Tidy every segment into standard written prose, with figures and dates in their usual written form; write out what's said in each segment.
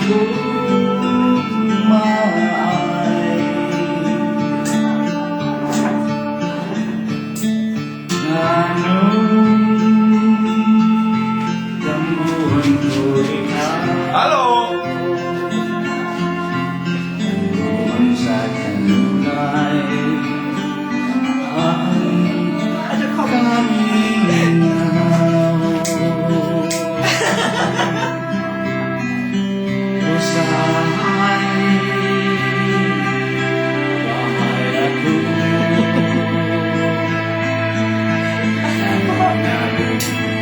Gugma ay nganong damguhon ko ikaw? Halo! Kung sa kanunay ang kamingaw. Usahay bahay ako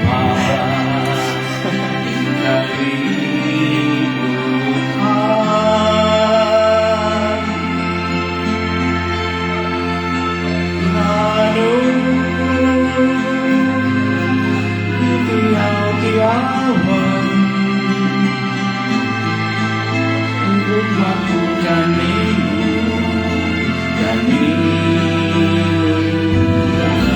pa kalibutan. Nganong gitiyaw-tiyawan ang gugma ko kanimo, kanimo lang?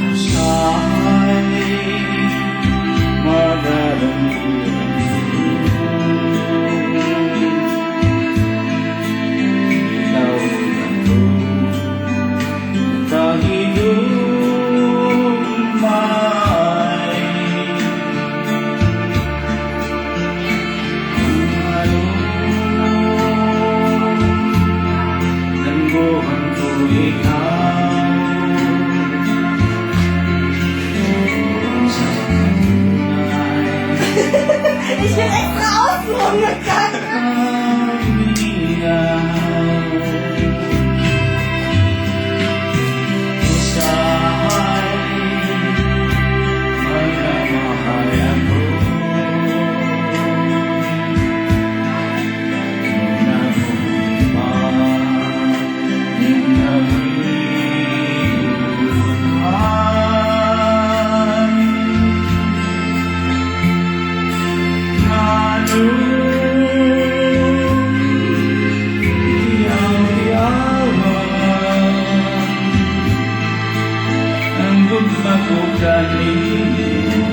Usahay magalang. Ikaw ako kahigugmay. Nganong damguhon ko ikaw sa kanunay? Ich bin extra außen rumgegangen. Kamingaw. Usahay magmamahal ako. Nagugma ning kalibutan. Nganong tiyaw-tiyawan ang gugma ko kanimo,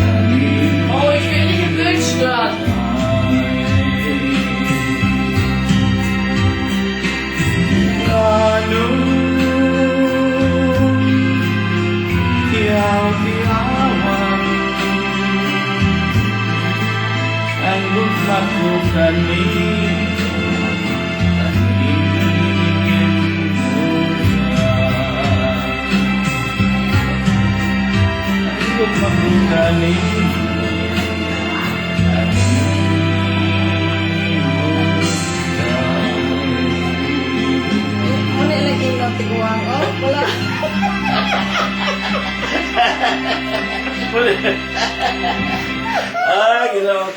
kanimo? Oh, ich will nicht im Bild stören. Nganong tiyaw-tiyawan ang gugma ko kanimo, kanimo lang? Ang gugma ko kanimo, kanimo lang? Muna lagi ng tiguang. Oh, wala. Ah, ginawa.